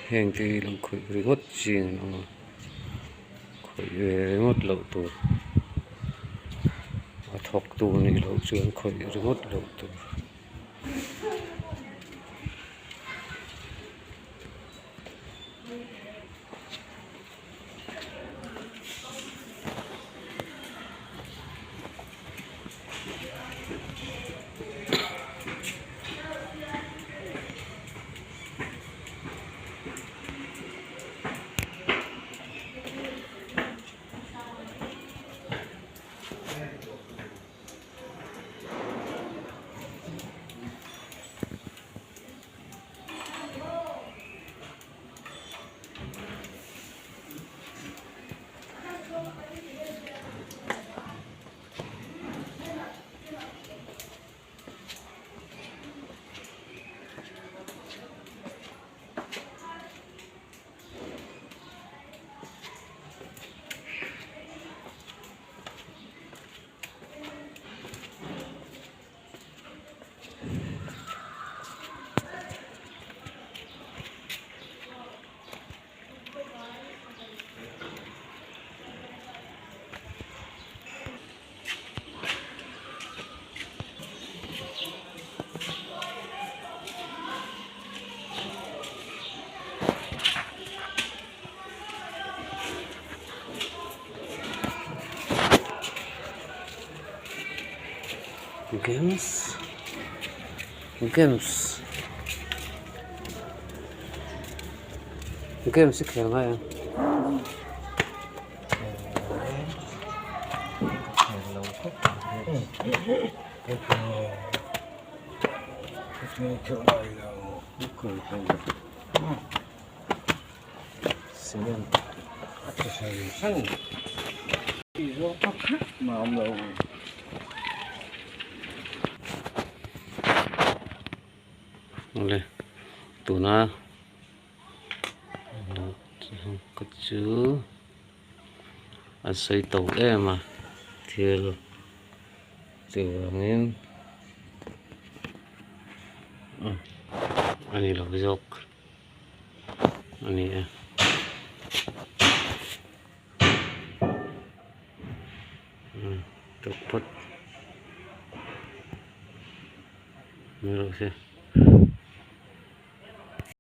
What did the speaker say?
Heng te hi lo khawih ringawt ching an awm a khawih ve ringawt loh tur a thawk tu nih loh chuan khawih ringawt loh tur. Games games games hi khel ngai ang. Awle tuna ka chu a sawi to em a thil chuvangin a ni lo zawk. A ni e. Umm tawp phawt. Ni rawh se.